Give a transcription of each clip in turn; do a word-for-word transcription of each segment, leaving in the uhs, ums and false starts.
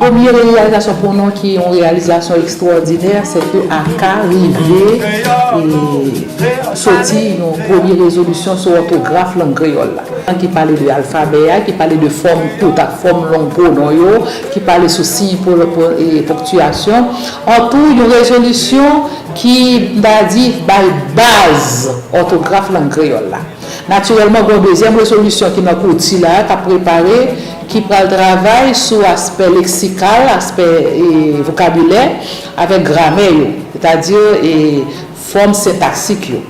Premye reyalizasyon pou nou ki yon reyalizasyon ekstwòdinè, se ke aka rive e, soti yon premye rezolisyon sou òtograf lang kreyòl la, ki pale de alfabè a, ki pale de fòm kout ak fòm long pwonon yo, ki pale sou siy po- po- e ponktiyasyon. Antou, yon rezolisyon ki, m ta di, bay baz òtograf lang kreyòl la. Natirèlman, gen yon dezyèm rezolisyon ki nan kouti la, k ap prepare, ki pral travay sou aspè leksikal, aspè e, vokabilè, avèk gramè yo, sètadi e, fòm sentaksik yo.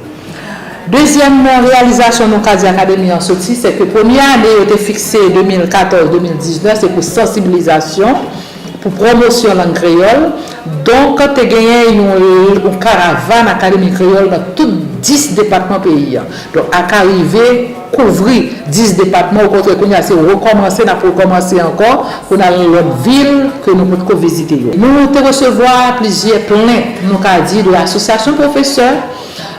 Dezyèm reyalizasyon nou ka di akademi an soti, se ke premye ane yo te fikse de mil katòz de mil diznèf, se pou sansibilizasyon, pou pwomosyon lang kreyòl. Donk, te genyen yon, yon karavàn Akademi Kreyòl nan tout dis depatman peyi a. Donk, aka rive kouvri dis depatman, okontrè, kounye a, se rekòmanse, n ap rekòmanse ankò pou n al nan lòt vil ke nou potko vizite yo. Nou te resevwa plizyè plent, nou ka di, de asosyasyon pwofesè,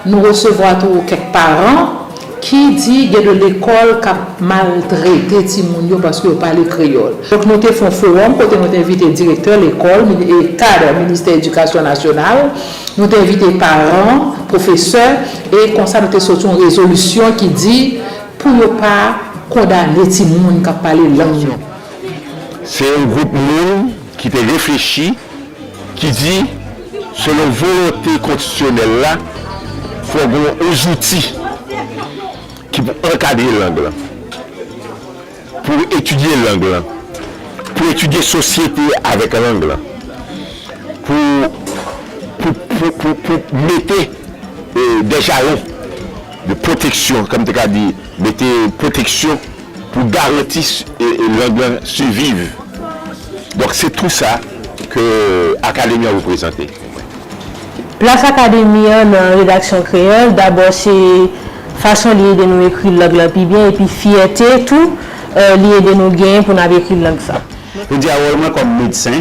nou resevwa tou kèk paran, ki di gen de lekòl k ap maltrete timoun yo paske yo pale kreyòl. Donk, nou te fè yon fowòm kote nou te envite direktè lekòl, mini- e kad ministè edikasyon nasyonal, nou te envite paran, pwofesè, e konsa nou te soti yon rezolisyon ki di pou yo pa kondane timoun k ap pale lang yo. Se yon gwoup moun ki te reflechi, ki di, selon volonte konstitisyonèl la, fò gen yon zouti ki pou ankadre lang lan, pou etidye lang lan, pou etidye sosyete avèk lang lan, pou, pou, pou, pou, pou mete e, de jalon de pwoteksyon, kòm te ka di, mete pwoteksyon pou garanti e, e, lang lan siviv. Donk, se tou sa ke akademi an reprezante. Plas akademi an nan redaksyon kreyòl, dabò se fason li ede nou ekri lang lan pi byen, epi fyète tou e, li ede nou genyen pou n ap ekri lang sa. Jodi a, wòl mwen kòm medsen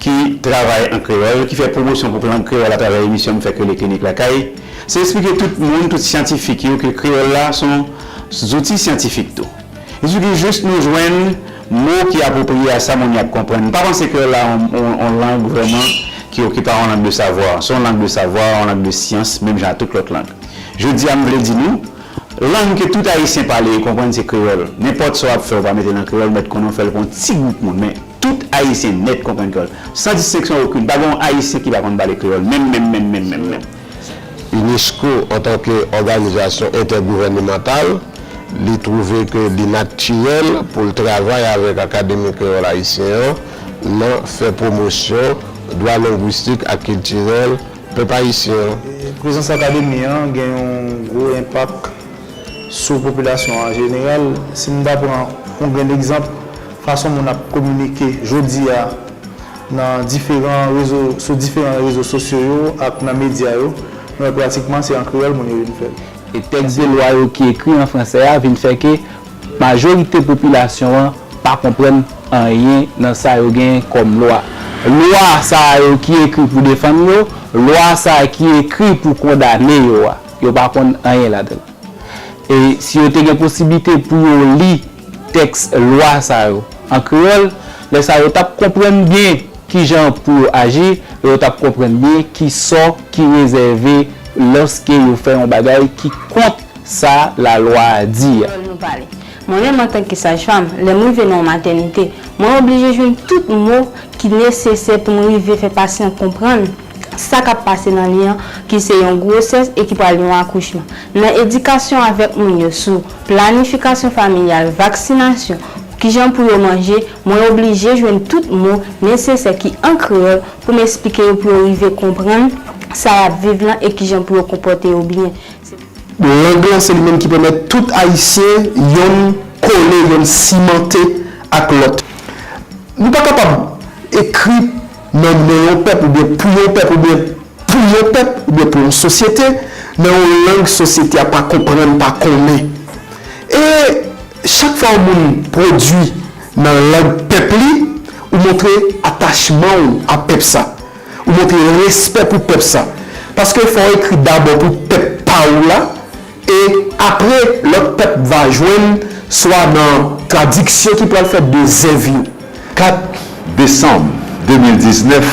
ki travay an kreyòl, ki fè pwomosyon pou lang kreyòl atravè emisyon m fè k rele Klinik Lakay, se eksplike tout moun, tout syantifik yo, ke kreyòl la se yon zouti syantifik tou. Li sou ki jis nou jwenn mo ki apwopriye a sa moun yo ap konprann. M pa panse kreyòl la yon, yon, yon lang vrèman ki okipe a yon lang de savwa. Se yon lang de savwa, yon lang de syans, menm jan ak tout lòt lang. Jodi a, m vle di nou, lang ke tout Ayisyen pale e konprann se kreyòl. Nenpòt sa w ap fè, ou pa mete l an kreyòl, ou mèt konnen w fè l pou yon ti gwoup moun. Men, tout Ayisyen nèt konprann kreyòl. San distenksyon okenn. Pa gen yon Ayisyen ki pa konn pale kreyòl. Menm, menm, menm, menm, menm, menm. UNESCO, antanke òganizasyon entègouvènemantal, li twouve ke li natirèl pou l travay avèk Akademi Kreyòl Ayisyen an nan fè pwomosyon dwa lengwistik ak kiltirèl pèp ayisyen an. Prezans akademi an gen yon gwo enpak sou popilasyon an an jeneral. Si n ta pran yon grenn egzanp, fason moun ap kominike jodi a nan diferan rezo, sou diferan rezo sosyo yo ak nan medya yo, nou wè pratikman se an kreyòl moun yo vin fè l. E tèks de lwa yo ki ekri an fransè a vin fè ke majorite popilasyon an pa konprann anyen nan sa yo gen kòm lwa. Lwa sa a yo ki ekri pou defann yo, lwa sa a ki ekri pou kondane yo a, yo pa konn anyen ladan l. E si yo te gen posiblite pou yo li tèks lwa sa yo an kreyòl, lè sa a yo t ap konprann byen kijan pou yo aji, e yo t ap konprann byen ki sò ki rezève lòske yo fè yon bagay ki kont sa lalwa a di a. Kreyòl nou pale. Mwen menm antanke sajfanm, lè m rive nan yon matènite, mwen oblije jwenn tout mo ki nesesè pou m rive fè pasyan konprann sa k ap pase nan li an, ki se yon gwosès e ki pral yon akouchman. Nan edikasyon avèk moun yo sou planifikasyon familyal, vaksinasyon, kijan pou yo manje, mwen oblije jwenn tout mo nesesè ki an kreyòl pou m esplike yo pou yo rive konprann sa y ap viv lan e kijan pou yo konpòte yo byen. Lang lan se li menm ki pèmèt tout Ayisyen yonn kole, yonn simante ak lòt. Nou pa kapab ekri nan non yon pèp oubyen pou yon pèp oubyen pou yon pèp oubyen pou yon sosyete nan yon lang sosyete a pa konprann, pa konnen. E chak fwa yon moun pwodui nan lang pèp li, ou montre atachman w a pèp sa. Ou montre respè pou pèp sa. Paske fò w ekri dabò pou pèp pa w la, e apre lòt pèp va jwenn swa nan tradiksyon ki pral fèt de zèv yo. Kat, Desanm de mil diznèf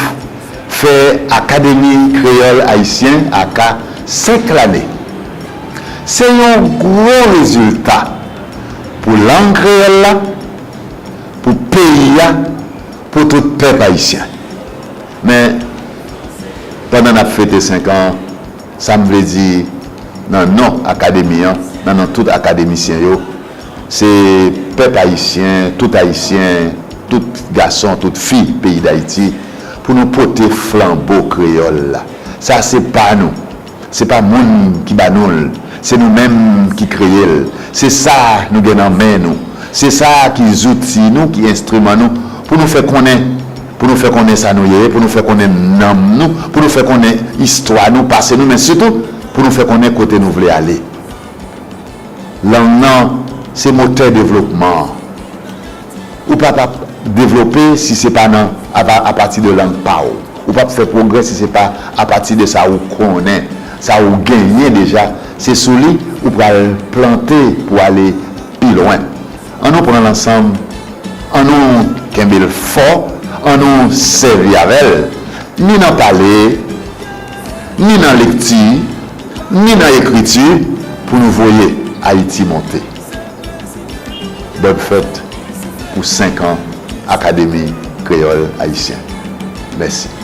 fè Akademi Kreyòl Ayisyen, aka, senk lane. Se yon gwo rezilta pou lang kreyòl la, pou peyi a, pou tout pèp ayisyen. Men, pandan n ap fete senk an, sa m vle di nan non akademi an, nan non tout akademisyen yo, se pèp ayisyen, tout ayisyen, tout gason, tout fi peyi Dayiti, pou nou pote flanbo kreyòl la. Sa se pa nou. Se pa moun ki ba nou l, se nou menm ki kreye l. Se sa nou gen nan men nou. Se sa ki zouti nou, ki enstriman nou, pou nou fè konnen, pou nou fè konnen sa nou ye, pou nou fè konnen nanm nou, pou nou fè konnen istwa nou, pase nou, men sitou pou nou fè konnen kote nou vle ale. Lang nan se motè devlopman an. Ou p ap, ap devlope si se pa nan, apa-, apati de lang pa w. Ou p ap fè pwogrè si se pa apati de sa ou konnen, sa ou genyen deja. Se sou li ou pral plante pou ale pi lwen. Ann nou pran l ansanm, ann nou kenbe l fò, ann nou sèvi avè l, ni nan pale, ni nan lekti, ni nan ekriti, pou nou voye Ayiti monte. Bòn fèt pou senk an Akademi Kreyòl Ayisyen. Mèsi.